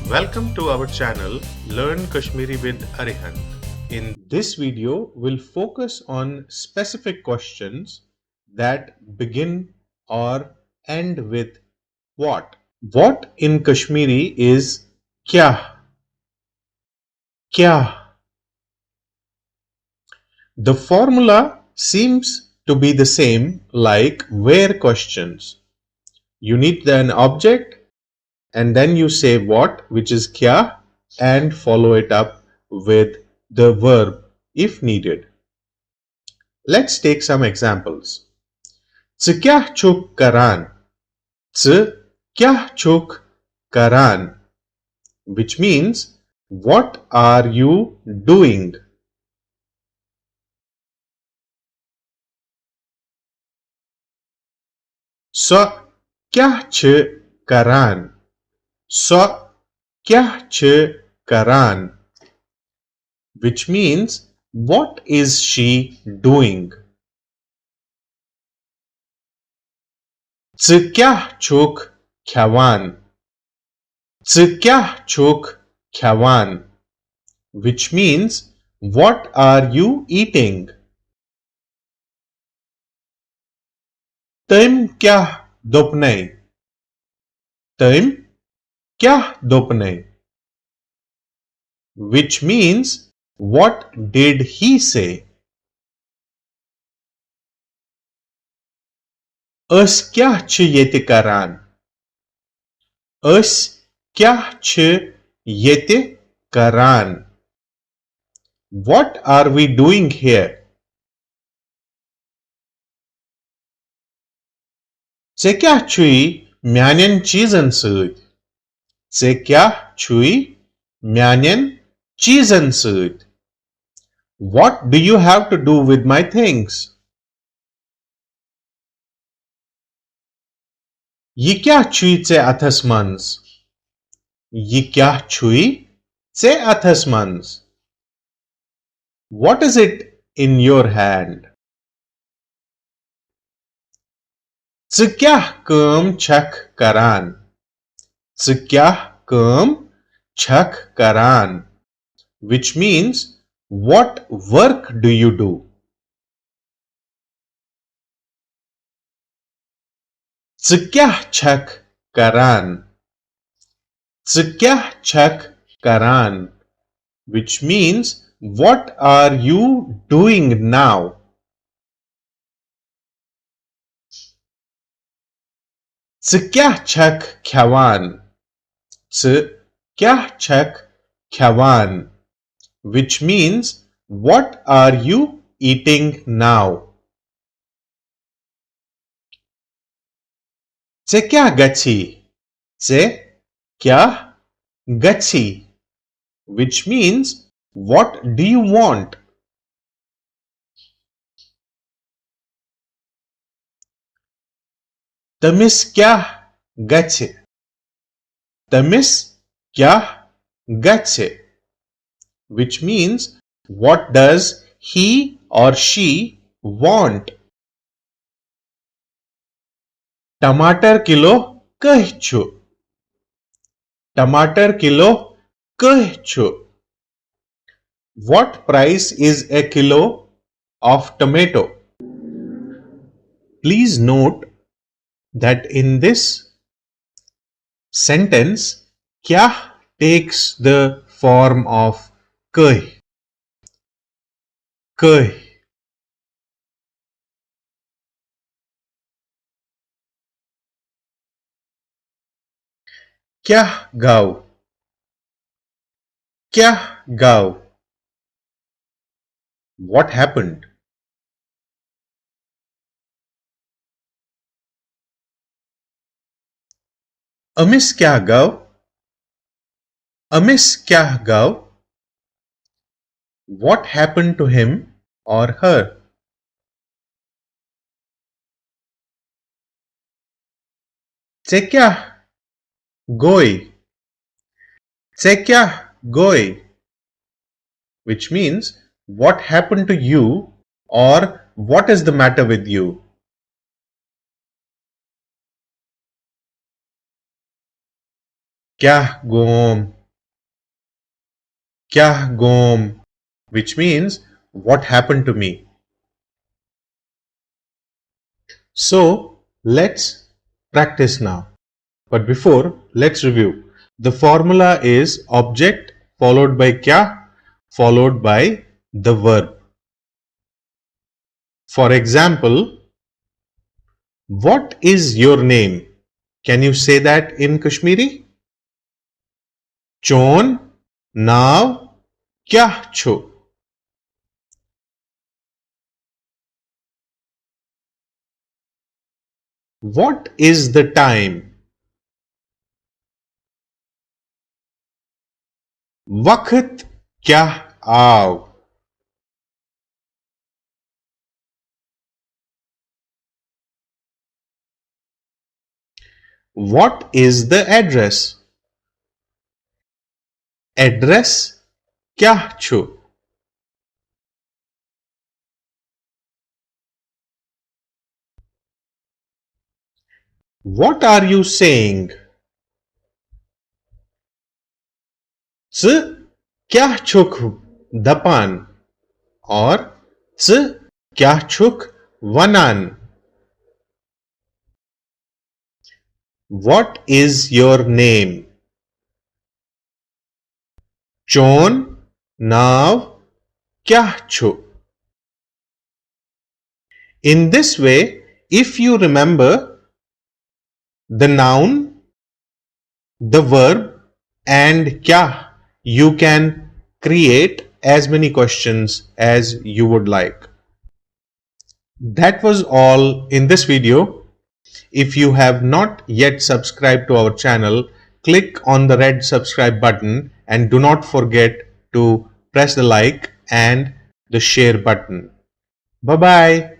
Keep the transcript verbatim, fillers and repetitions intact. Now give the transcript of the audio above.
Welcome to our channel Learn Kashmiri with Arihant. In this video, we'll focus on specific questions that begin or end with what. What in Kashmiri is kya? Kya? The formula seems to be the same like where questions. You need an object and then you say what, which is kya, and follow it up with the verb if needed. Let's take some examples. ژٕ کیٛاہ چھُکھ کران؟ ژٕ کیٛاہ چھُکھ کران? Which means, what are you doing? سۄ کیٛاہ چھِ کران؟ سۄ کیٛاہ چھِ کران؟ Which means, what is she doing? ژٕ کیٛاہ چھُکھ کھٮ۪وان؟ ژٕ کیٛاہ چھُکھ کھٮ۪وان؟ Which means, what are you eating? تٔمۍ کیٛاہ دوٚپنے؟ تٔمۍ کیٛاہ دوٚپنے؟ Which means, what did he say? أسۍ کیٛاہ چھِ ییٚتہِ کران؟ أسۍ کیٛاہ چھِ ییٚتہِ کران؟ What are we doing here? ژےٚ کیٛاہ چھُے میانٮ۪ن چیٖزن سۭتۍ؟ ژےٚ کیٛاہ چھُے میانٮ۪ن چیٖزن سۭتۍ؟ What do you have to do with my things? یہِ کیٛاہ چھُے ژےٚ اَتھس منٛز؟ یہِ کیٛاہ چھُے ژےٚ اَتھس منٛز؟ What is it in your hand? ژٕ کیٛاہ کٲم چھکھ کران؟ ژٕ کیٛاہ کٲم چھکھ کران؟ Which means, what work do you do? ژٕ کیٛاہ چھکھ کران؟ ژٕ کیٛاہ چھکھ کران؟ Which means, what are you doing now? ژٕ کیٛاہ چھکھ کھٮ۪وان؟ ژٕ کیٛاہ چھکھ کھٮ۪وان؟ Which means, what are you eating now? ژےٚ کیٛاہ گژھی؟ ژےٚ کیٛاہ گژھی؟ Which means, what do you want? تٔمِس کیٛاہ گژھِ؟ تٔمِس کیٛاہ گژھِ؟ Which means, what does he or she want? ٹماٹر کلو کٔہۍ چھُ؟ ٹماٹر کلو کٔہۍ چھُ؟ What price is a kilo of tomato? Please note that in this sentence, کیٛاہ takes the form of کٔہۍ۔ کٔہۍ۔ کیٛاہ گوٚو؟ کیٛاہ گوٚو؟ What happened? أمِس کیٛاہ گوٚو؟ أمِس کیٛاہ گوٚو؟ What happened to him or her? ژےٚ کیٛاہ گوٚوے؟ ژےٚ کیٛاہ گوٚوے؟ Which means, what happened to you or what is the matter with you? کیٛاہ گوم؟ کیٛاہ گوم, which means what happened to me. So, let's practice now. But before, let's review. The formula is object followed by کیٛاہ, followed by the verb. For example, what is your name? Can you say that in Kashmiri? چون ناو کیٛاہ چھُ؟ What is the time? وقت کیٛاہ آو؟ What is the address? Address کیٛاہ چھُ؟ What are you saying? ژٕ کیٛاہ چھُکھ دپان؟ Or ژٕ کیٛاہ چھُکھ ونان؟ What is your name? چون ناو کیٛاہ چھُ؟ In this way, if you remember the noun, the verb, and کیٛاہ, you can create as many questions as you would like. That was all in this video. If you have not yet subscribed to our channel, click on the red subscribe button and do not forget to press the like and the share button. Bye bye.